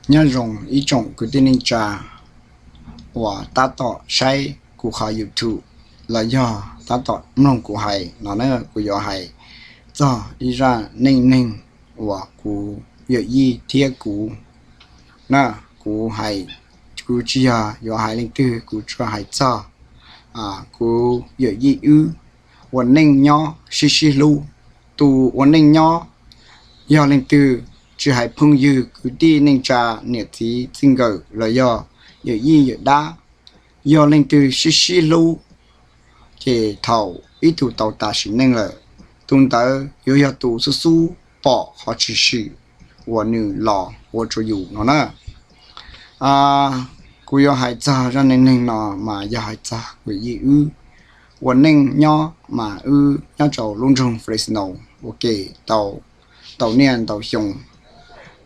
Nyob zoo ib tsoom kwv tij neej tsa uas tab tom saib kuv qhov YouTube los yog tab tom mloog kuv hais no na, kuv yuav hais txog ib zaj neej neeg uas kuv yawm yij thiab kuv na, kuv hais, kuv tsis yog yuav hais leej twg, kuv tsuas hais txog kuv yawm yij wb ua neej nyob sib sib hlub. Tus ua neej nyob yog leej twg? Tsis hais phooj ywg kwv tij neej tsa, niam txiv txij nkawm los yog yawm yij yawm dab, yog leej twg sib sib hlub ces thaum ib tug tau tas sim neej lawm, tus ntawd yuav yog tus xub xub pom qhov tshwm sim uas nws los ua rau yus no na. Kuv yuav hais txog zaj neej neeg no mas yog hais txog kuv yij wb ua neej nyob mas wb nyob rau lub nroog Fresno ua ke tau ntau niaj ntau xyoo.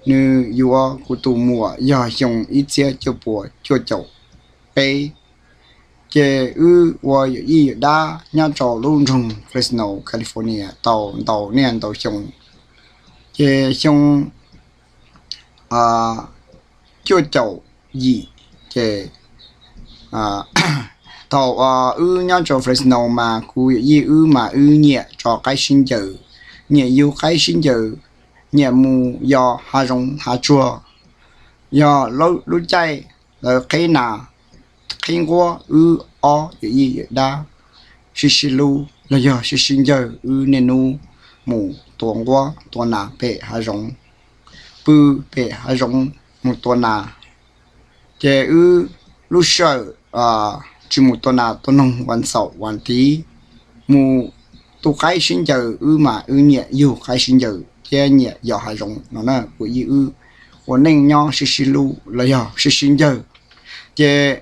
Nws yuav kuv tus muam yog xyoo ib txhiab cuaj puas cuaj caum peb. Ces wb ua yawm yij yawm dab nyob rau lub nroog Fresno, California tau ntau niaj ntau xyoo. Ces xyoo cuaj caum yim ces thaum wb nyob rau Fresno mas kuv yawm yij wb mas wb nyiam tso qaib sib ncaws, nyiam yug qaib sib ncaws, nyiam mus yos hav zoov hav tsuag, yog lub caij lawv qhib nas qhib nquab wb ob yawm yij yawm dab sib sib hlub los yog sib sib ncaws, wb niaj hnub mus tua nquab tua nas pem hav zoov, pw pem hav zoov mus tua nas. Ces wb lub sij hawm tsis mus tua nas tua noog vas xaum vas tiv, mus tu qaib sib ncaws, wb mas wb nyiam yug qaib sib ncaws thiab nyiam yos hav zoov no na. Kuv yij wb ua neej nyob sib sib hlub los yog sib sib ncaws. Ces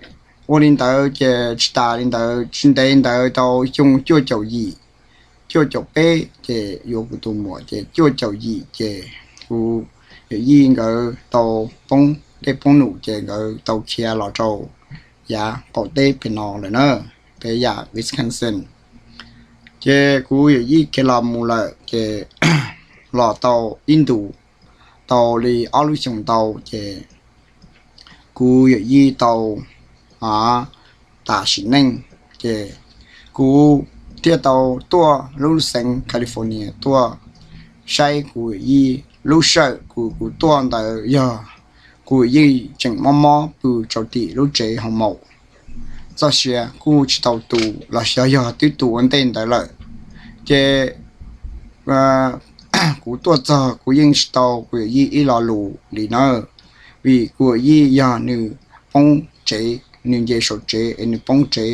ua li ntawd ces tsis tas li ntawd, tsis ntev ntawd tau xyoo cuaj caum yim cuaj caum peb ces yuav kuv tus muam ces cuaj caum yim ces kuv yawm yij nkawd tau poob dej poob num ces nkawd tau khiav los rau yav qaum teb pem no lawm na, peb yam Wisconsin. Ces kuv yawm yij khiav los mus lawm ces los tau ib ntus, tau li ob lub xyoos ntau ces kuv yawm yij tau tas sim neej. Ces kuv thiaj tau tuaj lub xeev California tuaj saib kuv yawm yij. Lub sij hawm kuv kuv tuaj ntawd yog kuv yawm yij tseem mob mob pw rau tim lub tsev hoo maum, txoj sia kuj tsis tau tu los xyov yog twb tu ua ntej ntawd lawm. Ces kuv tuaj txog kuv yeej tsis tau kuv yawm yij ib lo lus li na, vim kuv yawm yij yog nws poob tsev, nws nce saum tsev es nws poob tsev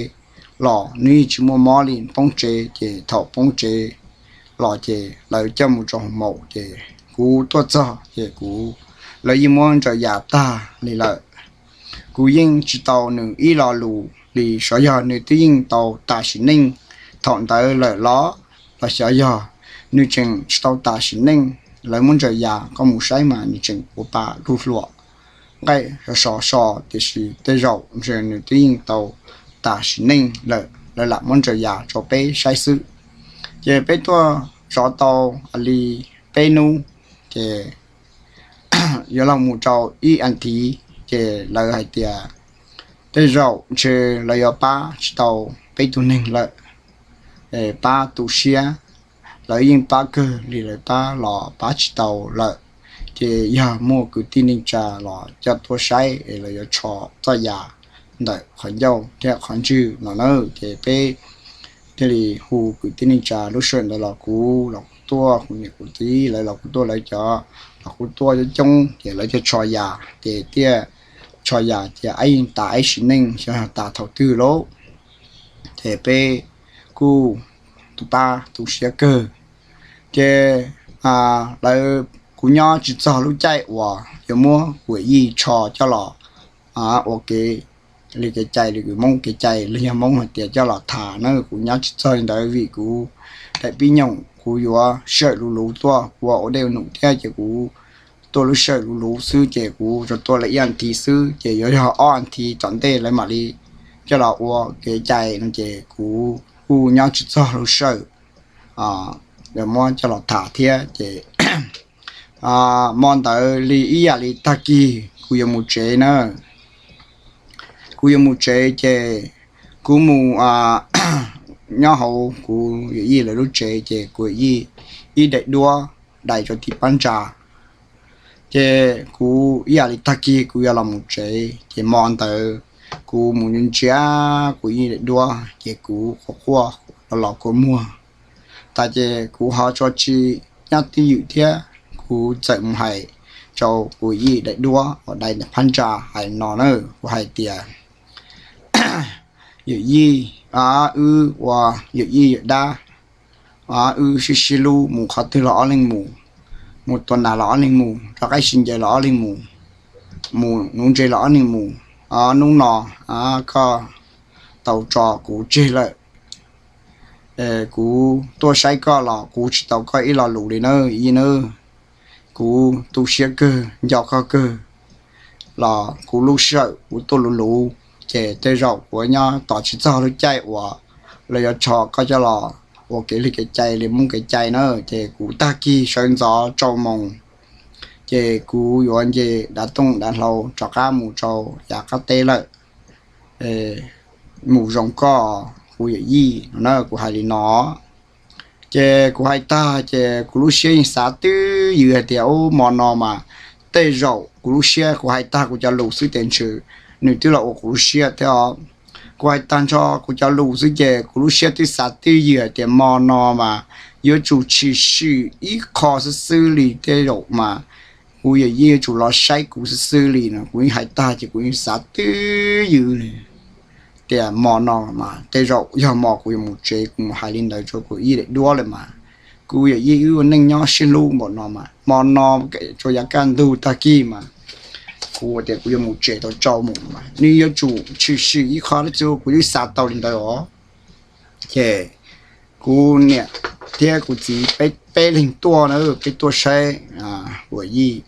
los nws yeej tsis muaj mob li, poob tsev ces thaum poob tsev los ces lawv coj mus rau hoo maum ces kuv tuaj txog ces kuv, lawv yeej muab ntsaws yas tag li lawm. Kuv yeej tsis tau nws ib lo lus li, xyov yog nws twb yeej tau tas sim neej thaum ntawd lawm los, los xyov yog nws tseem tsis tau tas sim neej, lawv muab ntsaws yas koj mus saib mas nws tseem ua pa lug hluas, nqaij sov sov so, tiam sis tej zaum ntshe nws twb yeej tau tas sim neej lawm, lawv lam muab ntsaws yas rau peb saib xwb. Ces peb tuaj zov tau li peb hnub ces yuav los mus rau ib as thiv ces lawv hais tias tej zaum ntshe lawv yuav pab tsis tau peb tug neeg lawm, pab tu siab. Lawv yeej pab kawg li, lawv pab los pab tsis tau lawm. Ces yog muaj kwv tij neej tsa los coj tuaj saib es lawv yuav tsho txoj yas ntawm qhov ncauj thiab qhov ntswg no na. Ces peb thiaj li hu kwv tij neej tsa lub sij hawm ntawd los kuv los kuv tuaj, kuv niam kuv txiv lawv los kuv tuaj, lawv cov los kuv tuaj coob coob ces lawv cov tsho yas ces thiaj tsho yas ces yeej tas ib sim neej, xyov tas thaum twg lauj. Ces peb kuj tu pab tu siab kawg. Ces lawv, kuv nyob tsis txog lub caij uas yuav muab kuv yij tsho coj los ua kev li kev cai li, kuv Hmoob kev cai los yog Hmoob hais tias coj los tham na. Kuv nyob tsis txog li ntawd vim kuv daim pib nyoog kuv yuav sij hawm luv luv tuaj, kuv ua dej ua num thiab ces kuv tuaj lub sij hawm luv luv xwb ces kuv tsuas tuaj li ib as thiv xwb ces yuav yog ob as thiv tom ntej lawv mam li coj los ua kev cai no ces kuv kuj nyob tsis txog lub sij hawm muab coj los tham thiab ces hmo ntawd li ib yam li tag kis kuv yuav mus tsev na. Kuv yuav mus tsev ces kuv mus nyob hauv kuv yawm yij lawv lub tsev ces kuv yawm yij ib daim duab dai rau tim phab ntsa. Ces kuv ib yam li tag kis kuv yuav los mus tsev ces hmo ntawd kuv mus ntsia kuv yawm yij daim duab ces kuv quaj quaj los los kua muag tas ces kuv ho tsis nyob twj ywm thiab kuv txawm mus hais rau kuv yawm yij daim duab uas dai tim phab ntsa hais no na, kuv hais tias yawm yij, wb ua yawm yij yawm dab, wb sib sib hlub, mus qhov twg los ob leeg mus, mus tua nas los ob leeg mus, rov qab sib ncaws los ob leeg mus, mus nuv ntses los ob leeg mus. Hnub no koj tau tso kuv tseg lawm, kuv tuaj saib koj los kuv tsis tau koj ib lo lus li na yij na. Kuv tu siab kawg, nco koj kawg, los kuv lub sij hawm kuv tuaj luv luv ces tej zaum kuv nyob tos tsis txog lub caij uas lawv yuav tso koj coj los ua kev lig kev cai li Hmoob kev cai na. Ces kuv tag kis sawv ntxov rau moos ces kuv yuav nce dav tooj dav hlau rov qab mus rau yav qab teb lawm. Mus zoo koj, kuv yawm yij no na, kuv hais li no. Ces kuv hais tag ces kuv lub siab yeej xav twj ywm hais tias ub hmo no mas tej zaum kuv lub siab, kuv hais tag kuv cov lus xwb ces ntshe nws twb los ua kuv lub siab thiab os. Kuv hais tag nrho kuv cov lus xwb ces kuv lub siab twb xav twj ywm hais tias hmo no mas yuav tsum tshwm sim ib qho xwb xwb li tej zaum mas kuv yawm yij yuav tsum los saib kuv xwb xwb li no. Kuv yeej hais tag ces kuv yeej xav twj ywm li tias hmo no mas tej zaum yog hmo kuv yuav mus tsev, kuv mus hais li ntawd rau kuv yij daim duab lawm mas kuv yawm yij wb ua neej nyob sib hlub npaum no mas hmo no rau yav kaj ntug tag kis mas kuv tias kuv yuav mus tsev tau tsau mus mas nws yuav tsum tshwm sim ib qho dab tsi, kuv twb xav tau li ntawd os. Ces kuv niam thiab kuv txiv peb leeg tuaj na, peb tuaj saib kuv yij.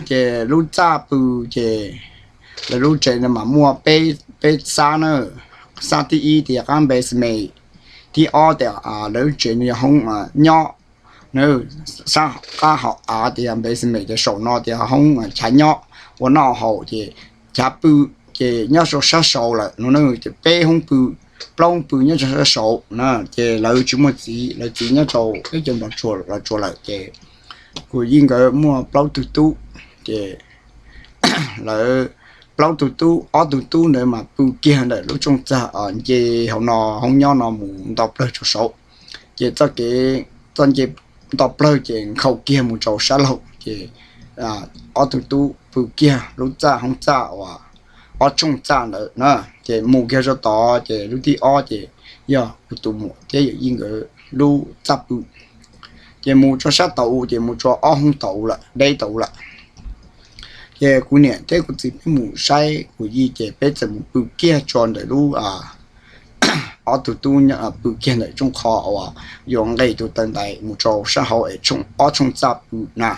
Ces lub txaj pw ces lawv lub tsev no mas muaj peb xab na, xab thib ib tias qab basement, thib ob tias lawv lub tsev no yog hoob nyob, xab qab hauv av tias basement, ces saum no tias hoob chav nyob ua noj haus, ces chav pw ces nyob rau sab saud lawm no na. Ces peb hoob pw, plaub hoob pw nyob rau sab saud na. Ces lawv tsis muaj txiv, lawv txiv nyob rau peb cov Los Tsuas lawm. Ces kuv yij nkawd muaj plaub tug tub, ces lawv plaub tug tub, ob tug tub ntawd mas pw kiag ntawm lub tshooj txag nce hauv no, hoob nyob no mus nto plawg rau saud. Ces txoj kev, txoj nce nto plawg ces nkhaus kiag mus rau sab laug, ces ob tug tub pw kiag lub txaj, hoob txaj uas ob tshooj txaj ntawd na. Ces mus kiag rau tod ces lub thib ob ces yog kuv tus muam thiab yawm yij nkawd lub txaj pw. Ces mus tso sab tod ces mus tso ob hoob tod lawm, deb tod lawm. Ces kuv niam thiab kuv txiv peb mus saib kuv yij ces peb txawm mus pw kiag tso ntawm lub ob tug tub pw kiag ntawm tshooj qhov uas yuav nqes tus taw ntaiv mus rau sab hauv es ob tshooj txaj pw na.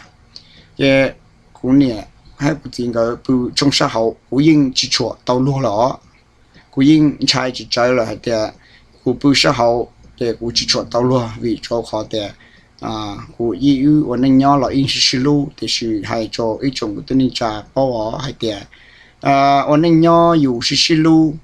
Ces kuv niam thiab kuv txiv nkawd pw tshooj sab hauv, kuv yeej tsis tshuam tau luag lawm os. Kuv yeej ntshai tsis tsawv lawm hais tias kuv pw sab hauv ces kuv tsis tshuam tau luag vim rau qhov tias kuv yij wb ua neej nyob los yeej sib sib hlub, tiam sis hais rau ib tsoom kwv tij neej tsa paub os hais tias ua neej nyob yus sib sib hlub,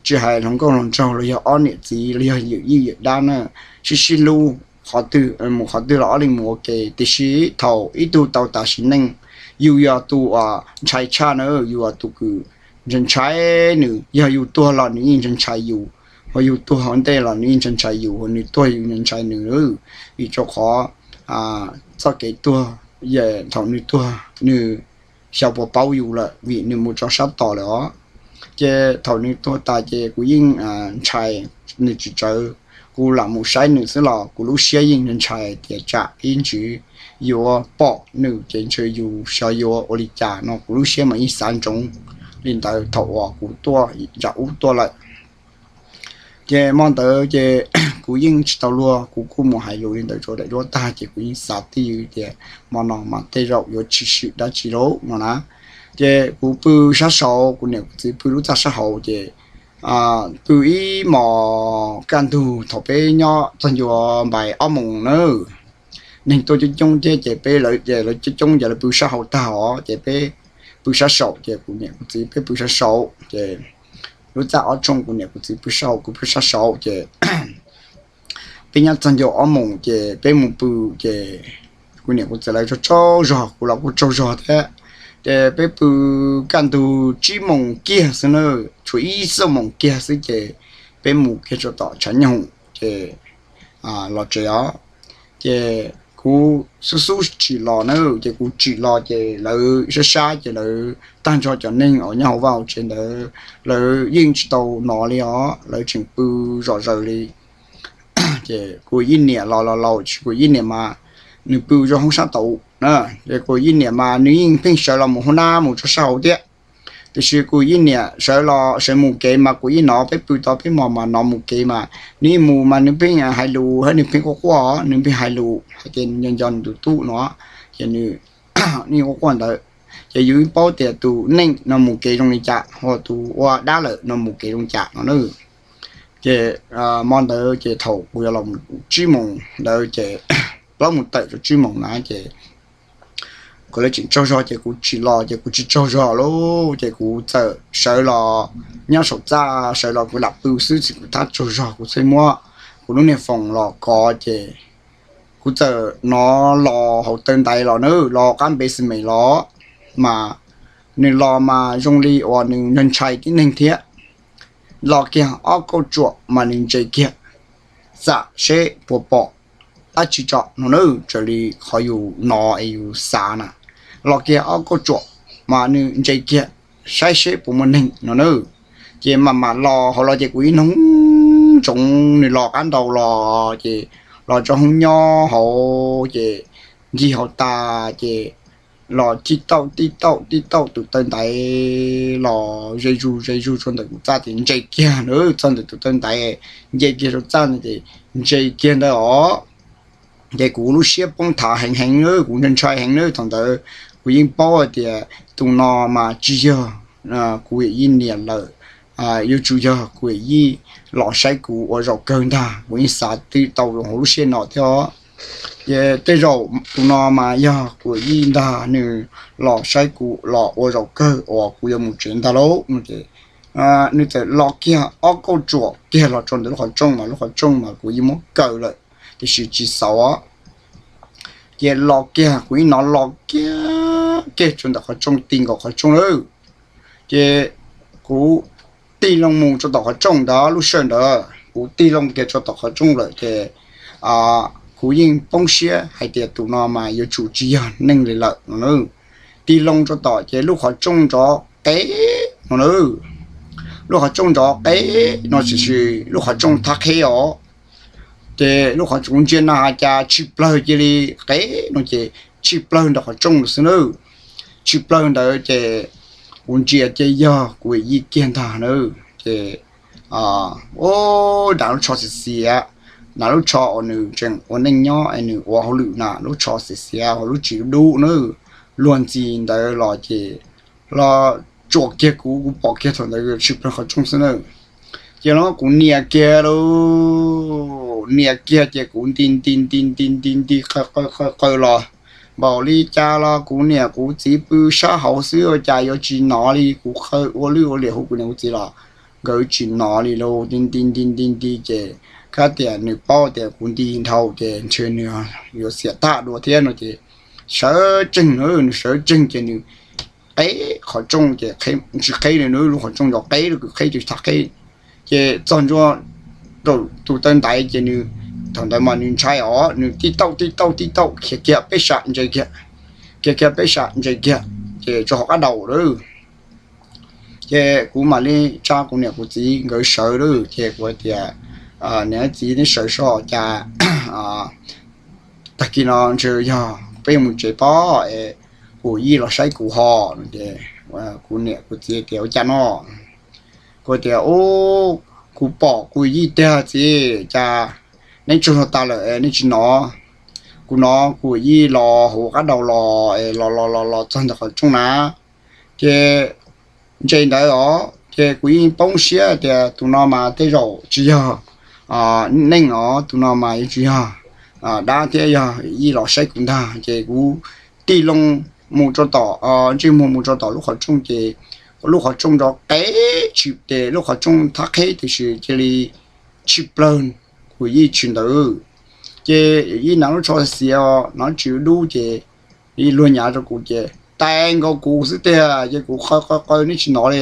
tsis hais hluas nkauj hluas nraug los yog ob niam txiv los yog yawm yij yawm dab na, sib sib hlub, qhov twg mus qhov twg los ob leeg mus ua ke, tiam sis thaum ib tug tau tas sim neej, yus yog tus uas ntshai tshaj na, yus yog tus kws ntshai ntshai nws, yog yus tuag los nws yeej ntshai ntshai yus, ho yus tuag ua ntej los nws yeej ntshai ntshai yus, ho nws tuag yus ntshai ntshai nws. Vim rau qhov txoj kev tuag, thaum nws tuag nws xyov puas paub yus lawm vim nws mus rau sab tod lawm os. Ces thaum nws tuag tas ces kuv yeej ntshai nws tsis tsawv, kuv lam mus saib nws xwb los kuv lub siab yeej ntshai tias tsam ib ntsis yuav pom nws ces ntshe yus xyov yuav ua li cas no, kuv lub siab mas yeej xav ntsoov li ntawd thaum uas kuv tuaj zam ub tuaj lawm. Ces hmo ntawd ces kuv yeej tsis tau luag, kuv kuj mus hais lus li ntawd rau daim duab tag ces kuv yeej xav twj ywm tias hmo no mas tej zaum yuav tshwm sim dab tsi lauj no na. Ces kuv pw sab saud, kuv niam kuv txiv pw lub txaj sab hauv ces pw ib hmos kaj ntug thaum peb nyob txog ncua npaim ob moos na, neeg tuaj coob coob thiab ces peb lawv ces lawv coob coob ces lawv pw sab hauv tag os ces peb pw sab saum, ces kuv niam kuv txiv peb pw sab saum, ces lub txaj ob tshooj kuv niam kuv txiv pw sab hauv kuv pw sab saum, ces peb nyob txog ncua ob moos ces peb mus pw, ces kuv niam kuv txiv lawv tsaug tsaug zog, kuv los kuj tsaug zog thiab. Ces peb pw kaj ntug tsib moos kiag xwb na, tshuav ib xuaj moos kiag xwb ces peb mus kiag rau tom tshav nyoog ces los tsev os. Ces kuv xub xub tsim los na, ces kuv tsim los ces lawv sab sab ces lawv tag nrho cov neeg uas nyob hauv vaj hauv tsev ntawd lawv yeej tsis tau hnov li os, lawv tseem pw zom zaws li. Ces kuv yij niam los los laus, kuv yij niam mas nws pw zov hoob sab tod na, es kuv yij niam mas nws yeej pheej sawv los mus hauv nab mus tso sab hauv thiab. Tiam sis kuv yij niam sawv los sawv mus kev mas kuv yeej hnov peb pw tau peb hmo mas hnov mus kev mas nws mus mas nws pheej hais lus thiab nws pheej quaj quaj, nws pheej hais lus hais tias nws nco nco nws tus tub no, ces nws quaj quaj ntawd. Ces yus yeej paub tias tus neej no mus kev zoo li cas, ho tus ua dab lawm no mus kev zoo li cas no na. Ces hmo ntawd ces thaum kuv yuav los tsib moos ntawd ces plaub moos tawm rau tsib moos na ces kuv lawv tseem tsaug zog ces kuv tsis los ces kuv tsis tsaug zog lauj, ces kuv txawm sawv los nyob saum txaj, sawv los kuv lam pw xwb tsis kuv thab tsaug zog kuv thiaj muab kuv lub niag foos los kov ces kuv txawm hnov los hauv taw ntaiv los na, los qab npe xi mes los mas nws los mas zoo li uas nws ntshai tib neeg thiab. Los kiag ob kauj tsuam mas nws ntse kiag, xam seb puas pom dab tsi tso no na, raws li qhov yus hnov es yus xav na. Los kiag ob kauj tsuam mas nws ntse kiag saib seb puas muaj neeg no na. Ces mam mam los hauv los ces kuv ib hnub ntsoov nws los qab ntau los ces los tso hoob nyob hauv ces ncig hauv tas ces los tib tauj tib tauj tib tauj tus taw ntaiv los ze zus ze zus txog ntawm kuv txaj ces ntse kiag na, txog ntawm tus taw ntaiv nce kiag rau txaj ntawd ces ntse kiag ntawd os. Ces kuv lub siab poob thav heev heev na, kuv ntshai ntshai heev na, thaum ntawd kuv yeej paub hais tias tus no mas tsis yog kuv yij niam lawm, yuav tsum yog kuv yij los saib kuv ua zaum kawg ntag, kuv yeej xav twb tau hauv lub siab no thiab. Ces tej zaum tus no mas yog kuv yij ntag, nws los saib kuv los ua zaum kawg uas kuv yuav mus tsev ntag lauj no ces nws txawm los kiag ob kauj tsuam kiag los rau ntawm lub qhov rooj mas lub qhov rooj mas kuv yeej muab kaw lawm tiam sis tsis xauv. Ces los kiag kuv yeej hnov los kiag kiag rau ntawm qhov rooj ti nkaus qhov rooj lawm. Ces kuv tig loo mus rau tom qhov rooj ntawd, lub sij hawm ntawd kuv tig loo kiag rau tom qhov rooj lawm ces kuv yeej poob siab hais tias tus no mas yuav tsum tsis yog neeg li lawm no na. Tig loo rau tom ces lub qhov rooj nrov qeb no na. Lub qhov rooj nrov qeb no tiam sis lub qhov rooj thab qheb os. Ces lub qhov rooj ntsia na has cas tshis plawg cia li qeb no ces tshis plawg ntawm qhov rooj xwb na. Tshis plawg ntawd ces kuv ntsia ces yog kuv yij kiag ntag na. Ces ua, hnav lub tsho xiav xiav, hnav lub tsho uas nws tseem ua neej nyob es nws ua hauj lwm na, lub tsho xiav xiav hauv lub tsev dub na. Luag ntxhi ntawd los ces los tsuam kiag kuv, kuv pom kiag thaum ntawd tshis plawg qhov rooj xwb na. Ces los kuv nias kiag lauj, nias kiag ces kuv nti nti nti nti nti nti qw qw qw los, npaum li cas los kuv niam kuv txiv pw sab hauv xwb ua cas yuav tsis hnov li. Kuv qw ua lwj ua liam hu kuv niam kuv txiv los nkawd tsis hnov li lauj. Nti nti nti nti nti ces kab tias nws paub tias kuv nti dhau ces ntshe nws yuav xiam tag dua thiab no ces sawv tsees na, nws sawv tsees ces nws qeb qhov rooj ces tsis qeb li na, lub qhov rooj nrov qeb lub kws qeb ces thab qeb. Ces txog ntsuab rau tus taw ntaiv ces nws, thaum ntawd mas nws ntshai os, nws tib tauj tib tauj tib tauj khiav kiag peb sam ntse kiag, khiav kiag peb sam ntse kiag, ces tso hauv qab daus lawm. Ces kuv mam li tsa kuv niam kuv txiv nkawd sawv lawm ces kuv hais tias, niam txiv, neb sawv soj cas, tag kis no ntshe yog peb mus tsev pob es kuv yij los saib kuv ho no ces kuv niam kuv txiv tias ua cas no? Kuv tias ub, kuv pom kuv yij tiag txiv, cas neb tsaug zog tas lawm es neb tsis hnov? Kuv hnov kuv yij los hauv qab daus los es los los los los txog ntawm qhov rooj na. Ces ntse ntawd os ces kuv yeej poob siab tias tus no mas tej zaum tsis yog neeg os, tus no mas yuav tsum yog dab thiab yog yij los saib kuv ntag. Ces kuv tig loo mus rau tom, ntsej muag mus rau tom lub qhov rooj ces lub qhov rooj nrov qeb tshis tes lub qhov rooj thab qheb tiam sis cia li tshis plawg Kuam Yij tshis ntawd. Ces Yij hnav lub tsho xiav, hnav tsis dub ces luag nyav rau kuv ces tais nkaus kuv xwb tiag ces kuv qw qw qw nws tsis hnov li.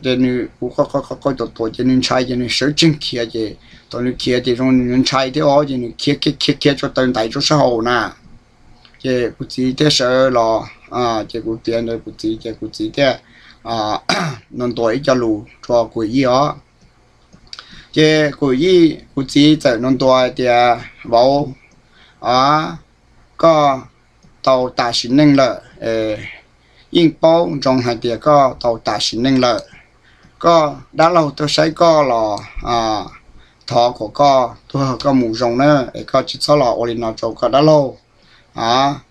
Ces nws, kuv qw qw qw qw tuam tuam ces nws ntshai ces nws sawv tsees khiav ces thaum nws khiav ces zoo nws ntshai thiab os ces nws khiav khiav khiav khiav tsuas taw ntaiv rau sab hauv na. Ces kuv txiv thiaj sawv los, ces kuv tiav ntawd kuv txiv ces kuv txiv thiaj ntuas ntuas ib co lus rau Kuam Yij os. Ces Kuam Yij, kuv txiv txawm ntuas ntuas hais tias, Vauv, koj tau tas sim neej lawm. Yeej paub ntsoov hais tias koj tau tas sim neej lawm. Koj dab laug tuaj saib koj los thov kom koj tuag koj mus zoo na, es koj tsis txhob los ua li no rau koj dab laug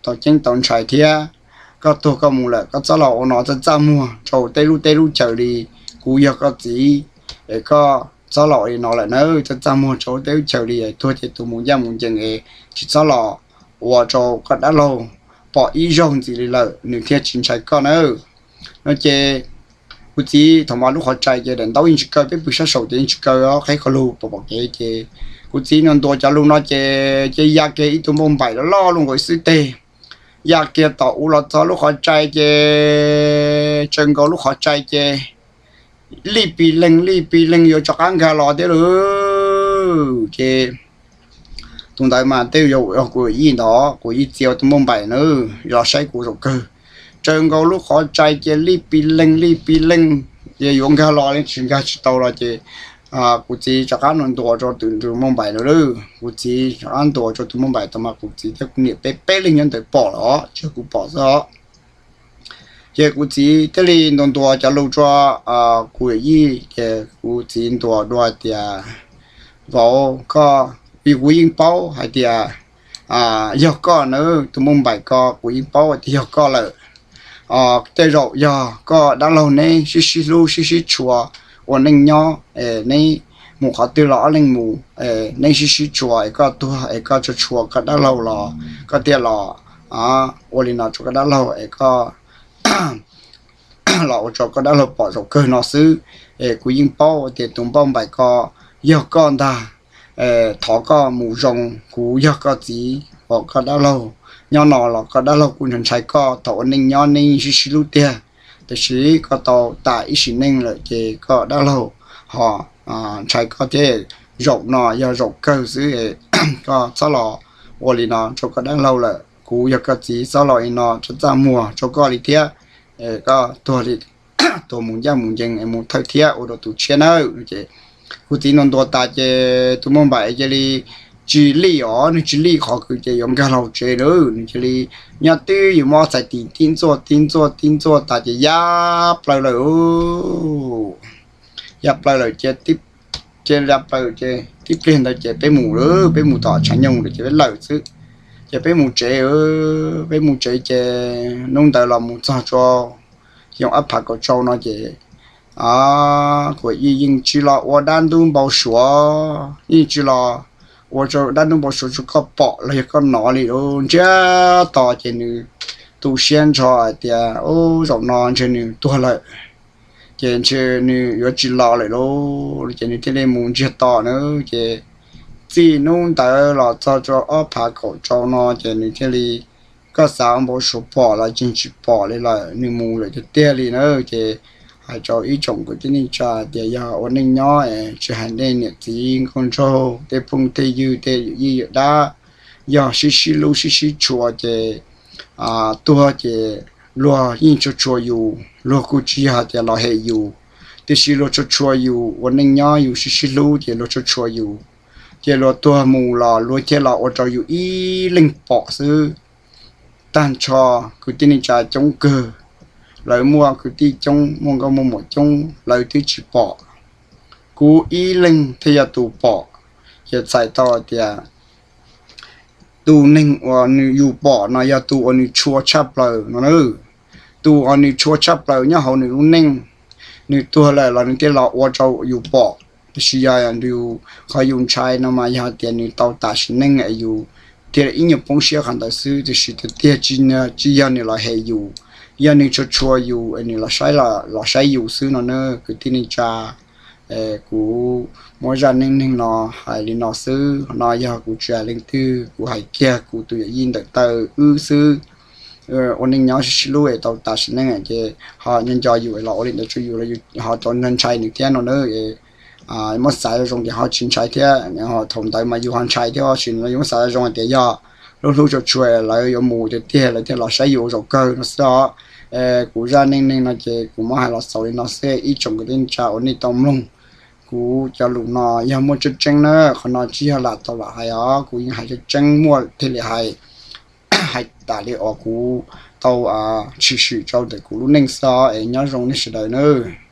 tau ceeb tau ntshai thiab. Koj tuag koj mus lawm koj txhob los ua no txaj txaj muag rau tej lub teb lub chaws li. Kuv yog koj txiv es koj txhob los ua li no lawm na, txaj txaj muag rau tej lub chaws li. Tuag ces tus mus ncaj mus ncees es tsis txhob los ua rau koj dab laug pom ib zaug ntxiv li lawm nws thiaj tsis ntshai koj na. No ces kuv txiv thaum mas lub qhov tsev ces daim ntaub yeej tsis kaw, peb pw sab saum ces yeej tsis kaw qhib qhov lug pom pom kev ces kuv txiv ntuas ntuas cov lus no ces ces ya kiag ib tug npauj npaim loj loj luj nkaus ib xwb teg, ya kiag tom u los txog lub qhov tsev ces tsaws nkaus lub qhov tsev ces lij pis leeg lij pis leeg yuav rov qab nkag los thiab lawm ces tus ntawd mas tej yog Kuam Yij ntawd, Kuam Yij txiav tus npauj npaim na los saib kuv zaum kawg. Tsaws nkaus lub qhov tsev ces lij pis leeg lij pis leeg ces yuav nkag los li tsis nkag tsis tau los ces kuv txiv rov qab ntuas rau tus npauj npaim na. Kuv txiv rov qab ntuas rau tus npauj npaim tau mas kuv txiv thiab kuv niam peb peb leeg nyob ntawd pom los tsis yog kuv pom xwb os. Ces kuv txiv thiaj li ntuas ntuas cov lus rau Kuam Yij ces kuv txiv ntuas dua tias, Vauv, koj, kuv yeej paub hais tias yog koj na, tus npauj npaim ko kuv yeej paub tias yog koj lawm. Tej zaum yog koj dab laug neb sib sib hlub sib sib tshua ua neej nyob, neb mus qhov twg los ob leeg mus, neb sib sib tshua es koj tuag es koj tshua tshua koj dab laug los koj thiaj los ua li no rau koj dab laug es koj los ua rau koj dab laug pom zaum kawg no xwb. Es kuv yeej paub tias tus npauj npaim ko yog koj ntag. Thov koj mus zoo, kuv yog koj txiv uas koj dab laug nyob no los koj dab laug kuj ntshai ntshai koj, thaum ua neej nyob neb sib sib hlub tiag, tiam sis koj tau tas ib sim neej lawm ces koj dab laug ho ntshai koj thiab. Zaum no yog zaum kawg xwb, koj txhob los ua li no rau koj dab laug lawm. Kuv yog koj txiv, txhob los li no rau txaj muag rau koj li thiab. Koj tuag li, tuag mus ncaj mus ncees es mus thawj thiab ua rau tus tshiab nawb. Ces kuv txiv ntuas ntuas tas ces tus npauj npaim cia li tsis lij os, nws tsis lij qhov kws ces yuav nkag los tsev lawm, nws cia li nyob twb yus muab txhais tis tib ntxuaj tib ntxuaj tib ntxuaj tas ces ya plaws lawm. Ya plaws lawm ces, ces ya plaws ces tib pliag ntawd ces peb mus lawm, peb mus tom tshav nyoog lawm ces peb lawm xwb. Ces peb mus tsev, peb mus tsev ces hnub ntawd los mus txog rau xyoo ob phav kaum rau no ces Kuam Yij yeej tsis los ua dab ntub npau suav, yeej tsis los ua rau dab ntub npau suav rau koj pom los yog koj hnov li lawm. Ntsiag to ces nws tu siab nrho hais tias, Ub, zaum no ntshe nws tuag lawm, ces ntshe nws yuav tsis los lawm lauj. Ces nws thiaj li mus ntsiag to na. Ces txij hnub ntawd los txog rau ob phav kaum rau no ces nws thiaj li, koj xav npau suav pom los tseem tsis pom li lawm, nws mus lawm tiag tiag li na. Ces hais rau ib tsoom kwv tij neej tsa tias yog ua neej nyob es tsis hais nej niam txiv nkauj nraug tej phooj tej ywg tej yawm yij yawm dab, yog sib sib hlub sib sib tshua ces tuag ces luag yeej tshua tshua yus, luag kuj tsis yog hais tias los hem yus, tiam sis luag tshua tshua yus, ua neej nyob yus sib sib hlub ces luag tshua tshua yus. Ces luag tuag mus los luag thiaj los ua rau yus ib leeg pom xwb. Tag nrho kwv tij neej tsa coob kawg, lawv muaj kwv tij coob, muaj nkauj muaj muam coob, lawv twb tsis pom, kuv ib leeg thiaj yog tus pom. Ces txhais tau tias tus neeg uas nws yus pom no yog tus uas nws tshua tshaj plaws no na. Tus uas nws tshua tshaj plaws nyob hauv nws lub neej, nws tuag lawm los nws thiaj los ua rau yus pom. Tiam sis yog qhov yus ntshai no mas yog tias nws tau tas sim neej es yus Tiag ib nyuag poob siab qhov ntawd xwb, tiam sis tiag tiag tsis yog nws los hem yus, yog nws tshua tshua yus es nws los saib, los saib yus xwb no na kwv tij neej tsa. Kuv muab zaj neej neeg no hais li no xwb, no yog kuv tsis hais leej twg, kuv hais kiag kuv tus yawm yij ntawm taw wb xwb. Ua neej nyob sib sib hlub es tau tas sim neej ces ho nco nco yus los ua li ntawd rau yus los yus ho tau ntshai nws thiab no na. Muab xav zoo tias ho tsis ntshai thiab, thaum ntawd mas yus ho ntshai thiab, tab sis yus muab xav zoo hais tias yog hlub hlub tshua tshua lawv yuav mus tiag tiag lawv thiaj los saib yus ua zaum kawg no xwb os. Kuv zaj neej neeg no ces kuv muab hais los xaus li no xwb ib tsoom kwv tij neej tsa uas nej tau mloog. Kuv cov lus no yog muaj tseeb tseeb na, qhov no tsis yog lam tau lam hais os, kuv yeej hais tseeb tseeb muaj thiaj li hais, hais tas li uas kuv tau tshwm sim rau ntawm kuv lub neej xwb os, es nyob zoo nej sawv daws nawb.